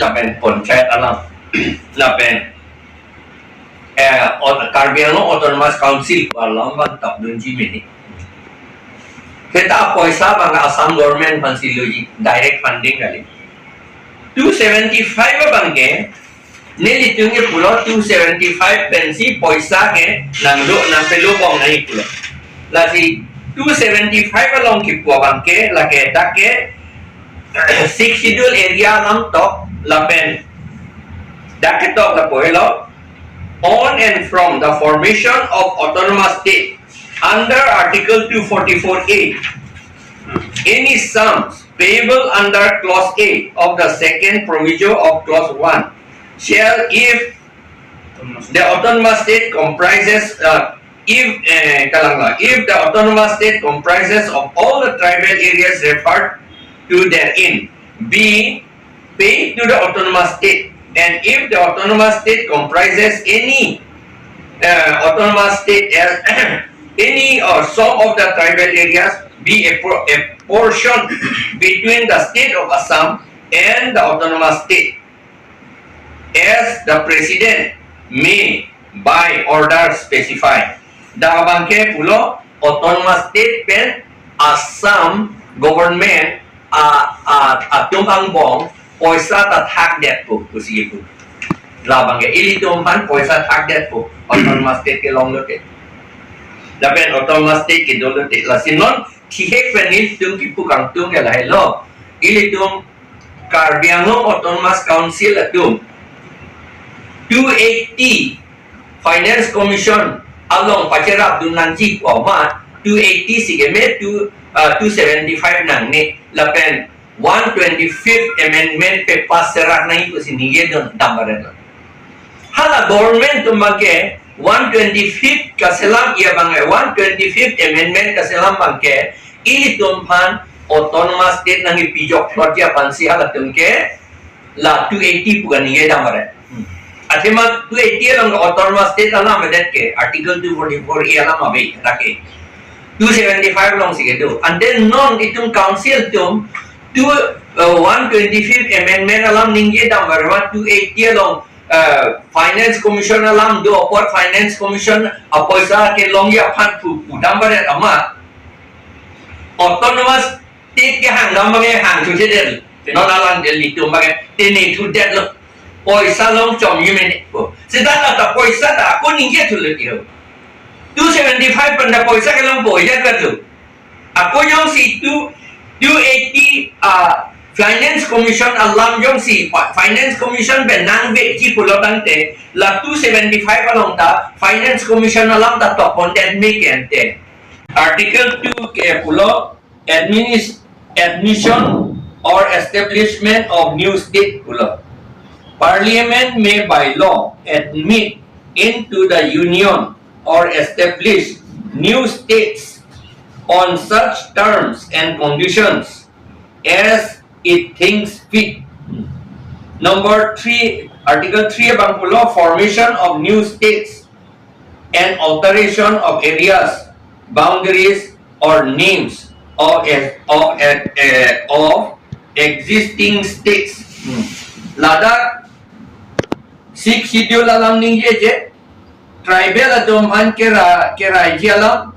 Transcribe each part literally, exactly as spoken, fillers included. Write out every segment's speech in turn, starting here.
Lapen panchayat alam, lapen eh, Aut-, Karbi Anglong Autonomous Council alam abang tokdunji mene. Seta poisa abang Assam government aphansi loji, direct funding kali. Two seventy-five abang ke, nelitum ke pulo two seventy-five pensi poisa ke nanglo, nangpelo bom nai pulo. Lasi two seventy-five along kipu abang ke, lake dak ke Sixth Schedule area alam tok, lapen dak ketok lapu helo, on and from the formation of autonomous state under Article two forty-four A, any sums payable under Clause A of the second proviso of Clause one shall, if the autonomous state comprises, uh, if, eh, kalang la, if the autonomous state comprises of all the tribal areas referred to therein, be paid to the autonomous state, and if the autonomous state comprises any, uh, autonomous state, uh, any or some of the tribal areas, be a, pro- a portion between the state of Assam and the autonomous state, as the president may by order specify. Dak abang ke pulo autonomous state pen Assam government a, a, atum angbong poisa ta thakdetpo pusi pu. Labang ke ilitum aphan poisa thakdetpo, autonomous state kelong lote. Lapen autonomous state kedo lote. Lasi non thihek pen ilitum kipu kangtung ke lahelo. Ilitum Karbi Anglong Autonomous Council atum two eighty Finance Commission along pacherapdun nangji pu amat two eighty si keme, two, uh, two seventy-five nangne, lapen one twenty-fifth Amendment pepass serak nangji pusi ningjedun dam baret lo. Hala government atum abang ke one twenty-fifth kaselam, ya abang, eh, one twenty-fifth Amendment kaselam abang ke ilitum aphan autonomous state nangkepijok plotji aphansi halatum ke la two eighty pu kaningje dam baret. Athema two eighty along autonomous state alam avedet ke, Article two forty-four A alam ave, lake two seventy-five alongsi kedo. And then non itum council atum two, uh, one twenty-fifth Amendment alam ningje dam baret ma, two eighty along, uh, Finance Commission alam do apot Finance Commission apoisa kelongji aphan pu, pu dam baret amat autonomous state kehang dam abang ke hang thuthedet. Non alang Delhi atum abang ke tini thudet lo. Poisa longchomji mene pu. Seta la ta poisa ta ako ningje thulo ki ho. Two seventy-five pen ta poisa kelongpo, ya ka tu. Ako jongsi two, two eighty, ah, Finance Commission alam jongsi, pa- Finance Commission pen nangveji pulo tangte, la two seventy-five along ta Finance Commission alam ta tokpondet me ke ante. Article two ke pulo, administ- admission or establishment of new state pulo. Parliament may by law admit into the Union or establish new states on such terms and conditions as it thinks fit. Number three, Article three abang pulo, formation of new states and alteration of areas, boundaries or names of, of, of existing states. Hmm. Ladak Sixth Schedule alam ningjeje, tribal atum aphan kera, keraiji alam,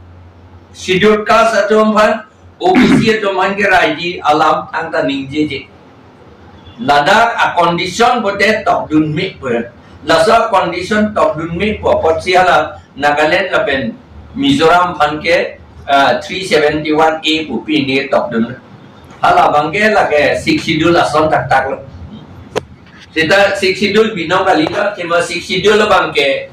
Schedule Caste atum aphan, O B C atum aphan keraiji alam thangta ningjeje. Ladak a-condition pote tokdun me pu. Laso a-condition tokdun me pu apotsi hala Nagaland lapen Mizoram aphan ke, ah, three seventy-one A pu pine tokdun. Hala abang ke lake Sixth Schedule ason taktak lo. Seta Sixth Schedule binong kali lo, athema Sixth Schedule abang ke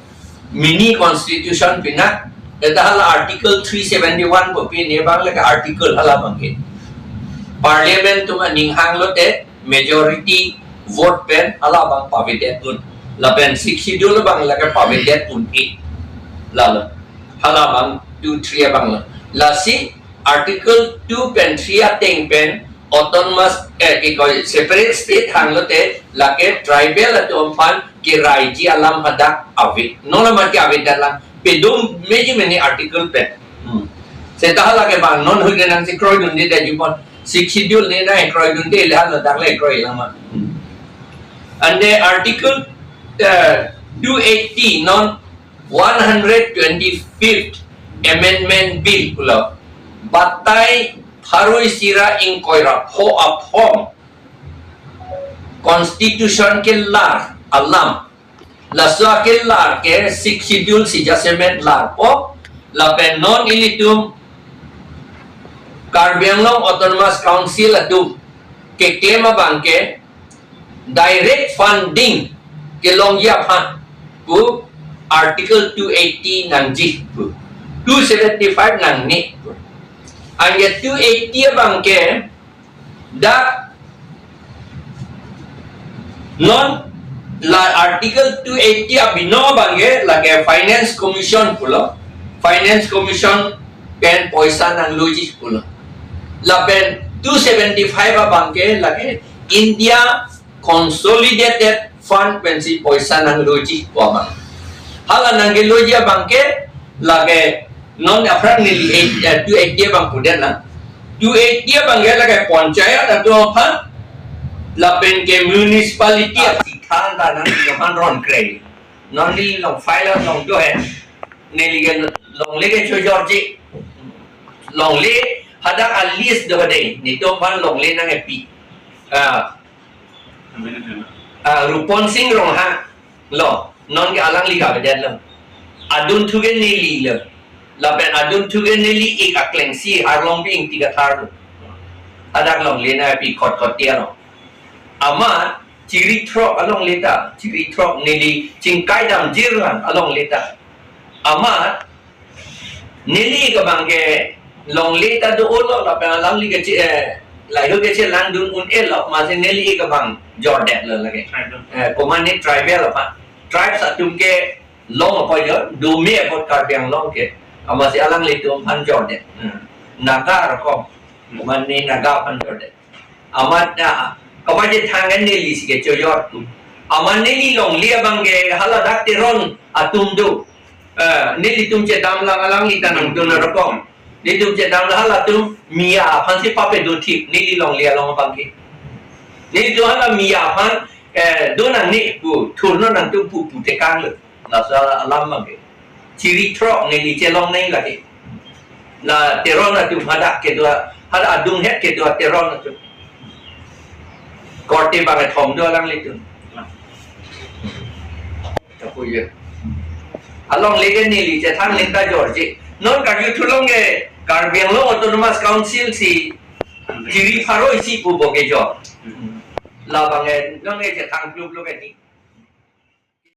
mini constitution pinak, seta hala Article three seventy-one pu pine abang lake article hala abang ke. Parliament atum aning hang lote majority vote pen hala abang pavedetdun. Lapen Sixth Schedule abang lake pavedetdunde. Lalo. Hala abang two three abang lo. Lasi Article two pen three ateng pen autonomous, eh, ki koi, separate state hang lote lake tribal atum aphan keraiji alam hadak ave. Non amat ke avedet lang. Pedum meji mene article pen. Hmm. Seta hala ke abang non hui nangsi kroidunde da jupon. Sixth Schedule ne nangkroidunde, le hala dak le kroi lang ma. Hmm. Ante Article, eh, two eighty non one hundred twenty-fifth Amendment Bill pulo. Batai pharo isi ra ingkoi ra pho aphong Constitution kelar alam. Laso akelar ke Sixth Schedule si jasemet larpo, lapen non ilitum Karbi Anglong Autonomous Council atum keklem abang ke direct funding kelongji aphan pu Article two eighty nangji pu, two seventy-five nangne pu. Anke two eighty abang ke dak non la Article two eighty abinong abang ke lake Finance Commission pulo, Finance Commission pen poisa nangloji pulo. Lapen two seventy-five abang ke lake India Consolidated Fund pensi poisa nangloji pu abang. Hala nangkeloji abang ke lake non aphrang neli eight, eh, two eighty abang pudetlang. Two eighty abang ke lake panchayat atum aphan lapen ke municipality asikhan ta nang aphan ron kre. Non neli long file long do he. Neli ke longle ke chojorji. Longle hadak a list do de. Netum aphan longle nangkepi. Ah, ah, Rupon Singh Ronghang lo, non ke alangli kavedet lo. Adunthu ke neli lo. Lapen adunthu ke neli ik aklengsi Harlongbi Ingti Kathar lo. Hadak longle nangkepi Kotkotia lo. Amat chiri throk alongle ta, chiri throk neli chingkai damjir lang alongle ta. Amat neli ik abang ke longle ta do-o lo, lapen alangli ke che, eh, lahei ke chelangdun un-e lo, amatsi neli ik abang jordet lo lake. Tribal. Eh, komatne tribal apa? Tribes atum kelong apa jo, dome apot Karbi Anglong ke. Amatsi alanglitum aphan jordet. Hmm. Naga rokom. Komatne Naga aphan jordet. Amat na, kapa je thangan neli si ke chojor atum. Amat neli longle abang ke hala dak Teron atum do. Eh, nelitum chedam lang alangli ta nangdun rokom. Nelitum chedam lang halatum Miya aphan si pape do thip, neli longle along abang ke. Nelitum hala Miya aphan, eh, do nangne pu, thurnon nangtum pu pu tekang lo. Laso alam abang ke. Chiri throk neli chelong nai lake. La Teron atum hadak kedo, hadak adung het kedo Teron atum. Korte bang kethom do alanglitum. Tapu ye. Alongle ke neli chethang ling ta jorji. Non karjuthu long ke Karbi Anglong Autonomous Council si chiri pharo isi pu bo kejor. Labang ke non ke chethang plup lo ke ni.